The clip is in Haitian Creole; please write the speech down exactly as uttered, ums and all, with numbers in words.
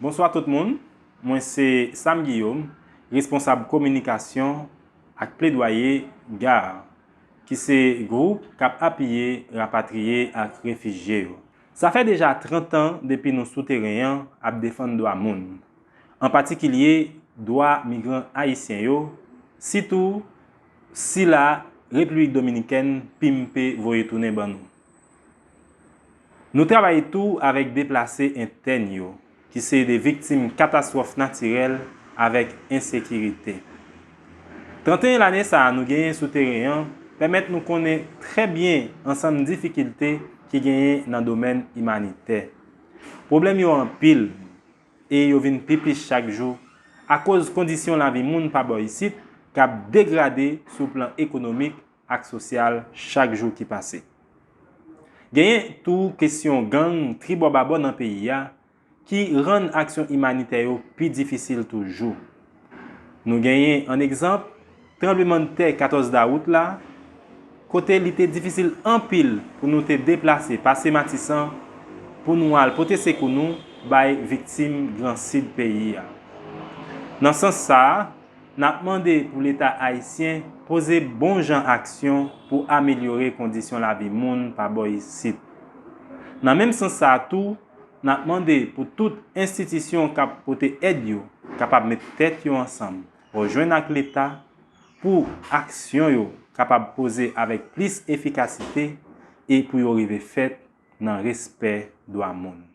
Bonswa tout moun, mwen se Sam Guillaume, responsab kominikasyon ak pledwaye GAR, ki se gwoup k ap apiye rapatriye ak refijye yo. Sa fè deja trant an depi nou sou teren an ap defann dwa moun, an patikilye dwa migran ayisyen yo, sitou sila Repiblik Dominikèn pimpe voye tounen ban nou. Nou travay tou avèk deplase entèn yo, ki se de viktim katastwòf natirèl avèk ensekirite. Tranteyen lane sa a nou genyen sou teren an pèmèt nou konnen trè byen ansanm difikilte ki genyen nan domèn imanitè. Pwoblèm yo anpil e yo vin pi plis chak jou akoz kondisyon lavi moun pa bò isit k ap degrade sou plan ekonomik ak sosyal chak jou ki pase. Genyen tou kesyon gang tribòbabò nan peyi a ki rann aksyon imanitè yo pi difisil toujou. Nou genyen, an egzanp, tranblemanntè katòz dawout la, kote li te difisil anpil pou nou te deplase pase Matisan pou nou al pote sekou nou bay viktim Gran Sid peyi a. Nan sans sa a, n ap mande pou Leta ayisyen poze bon jan aksyon pou amelyore kondisyon lavi moun pa bò isit. Nan menm sans sa a tou, n ap mande pou tout enstitisyon k ap pote èd yo kapab met tèt yo ansanm, rejwenn ak Leta, pou aksyon yo kapab poze avèk plis efikasite e pou yo rive fèt nan respè dwa moun.